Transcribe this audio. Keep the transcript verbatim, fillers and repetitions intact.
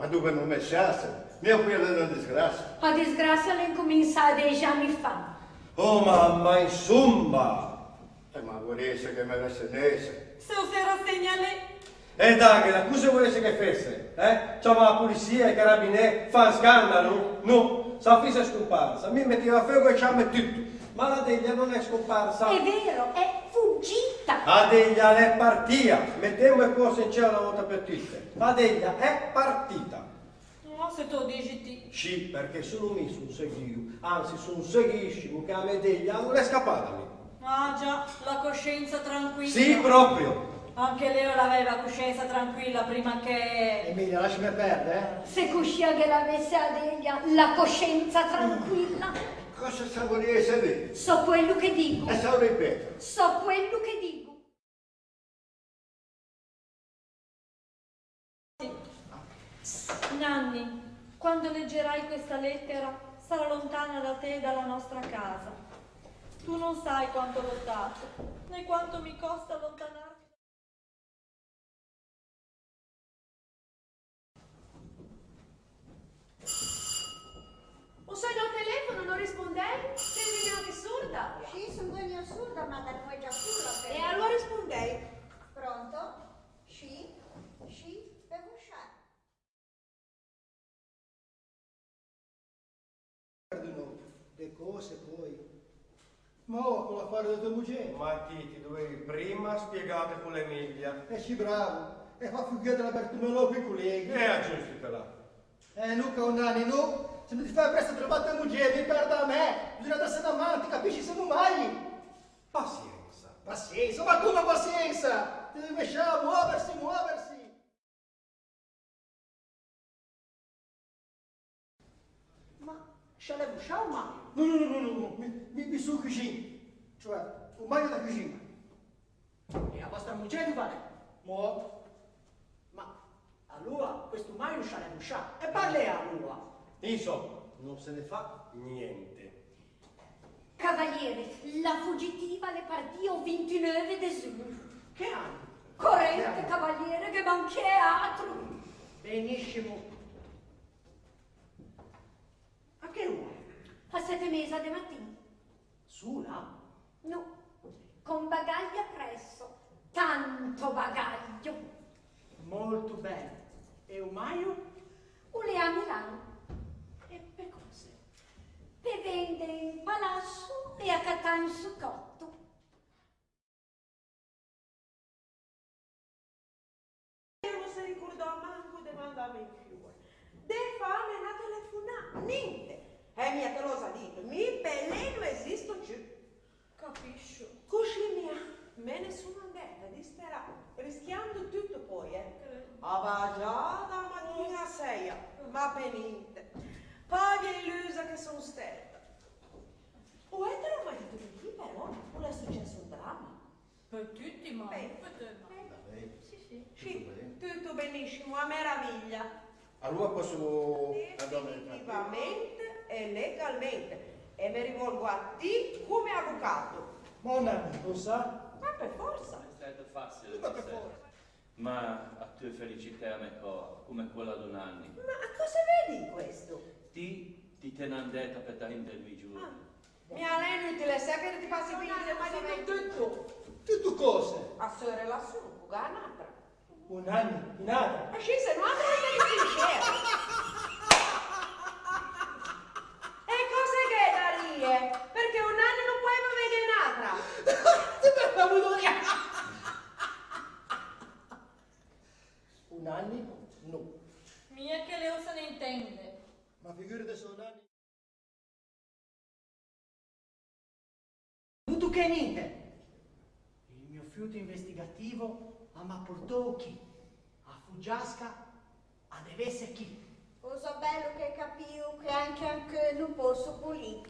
Ma dove no me sciasse? Mia quella è una disgrazia. A disgrazia a l'é incominsâ dexi anni fa. Oh, ma, ma insomma! Eh, ma vorriesse che me rassegnesse. Se o se rassegne lê. E daghela, cos'o vorriesse che fesse? Eh? Ciamâ a poliçia, i carabinê, fâ un scandalo? No, sa fisse scomparsa, mi mettieve a feugo e ciame tutto. Ma la Delia no l'é scomparsa. È vero, è fuggita. La Delia l'é partìa. Mettemo e cose in cielo una volta per tutte. La Delia l'é partita. No, se te o dixi ti. Sì, perché solo mi son seguo, anzi son seguissimo che a me Delia no l'é scappata, mi. Ah, già, la coscienza tranquilla. Sì, proprio. Anche lê a l'aveva a coscienza tranquilla prima che... Emilia, lasciami perdere, eh. Se coscì a ghe l'avesse a Delia, la coscienza tranquilla. Cosa sa vorriesse dî? So quello che dico. E sa ripeto. So quello che dico. Nanni, quando leggerai questa lettera, sarò lontana da te e dalla nostra casa. Tu non sai quanto ho lottato, né quanto mi costa allontanarmi da... O sò o telefono, no rispondei? Te si vegnua sorda? Sì, son vegnua sorda, ma da no è già pura. E alora rispondei. Pronto? Sì? Sì? Pe vosciâ? Perdono de cose poi. Ma co l'affare de to mugê? Ma ti, ti dovevi prima spiegâte con l'Emilia. E sì, bravo. E fâ fughe de la Bertomeu coi colleghi. E aggiustitela. Eh, Luca, o Nanni, no. Se no ti fâ presto a trovâ to mugê, mi perdo a mê. Bisogna dâse na man, ti capisci, semo magli. Pazienza. Pazienza? Ma come pazienza? Ti devi mesciâ, muoversi, muoversi. Ma scià l'é voscià o magno? No, no, no, no, no, no, mi, mi, mi son cuscì. Cioè, o magno da cuxina. E a vostra mugê dove a l'é? Mò. Ma aloa, questo magno scià l'é voscià. E parlè aloa. Insomma, no se ne fa niente. Cavaliere, la fugitiva a l'é partìa o vintineuve de zugno. Che anno? Corrente, cavaliere, ghe manchea atro. Beniscimo. A che ora? A sette e meza de matin. Sola? No, con bagagli appresso, tanto bagaglio. Molto ben. E o maio? O l'é a Milan. E pe cose? Pe vende un palasso e acatâ un socòto. E no se ricordò manco de mandâme un fior, de fâme na telefonâ, ninte. E mia te l'ò za dito, mi pe lê no esisto ciù. Capiscio. Cuscì mia, me ne son andeta disperâ, rischiando tutto poi, eh. Eh. A bagiâ da matin a seia, ma pe ninte. Paghe e luse che son stæta. O etero mai dito ti, però, o l'é sucesso un drama? Pe tutti, ma... Ben, pe te, ma... Ben. Sì, sì. Sì, tutto beniscimo, a meraviglia. Aloa pòsso andâme tranquillo? Definitivamente e legalmente. E me rivolgo a ti come avvocato. Ma Nanni, o sa? Ma pe forsa. L'é stæto facile, ma pe forsa. Ma a teu felicitæ a me coa, come quella do Nanni. Ma a cosa veu dî questo? Ti, ti te n'è andæta pe trenta e doi giorni. Ah. Mi a l'é inutile, se che ti fâ finî, ma dito tutto. Tutto cose? A seu relazion co gh'à n'atra. O Nanni, un'atra? E sì, se no a te l'è sincero. E cose gh'é da rî? Perché o Nanni no poeva veghe n'atra? Ti me fâ morî. O Nanni? No. Mia che lê o se ne intende. Ma figurite se o Nanni... No tocchê ninte! Il mio fiuto investigativo a m'à portâo chi. A fugiasca a dev'esse chi. O sò bello che capio che anche ancheu no pòsso polî.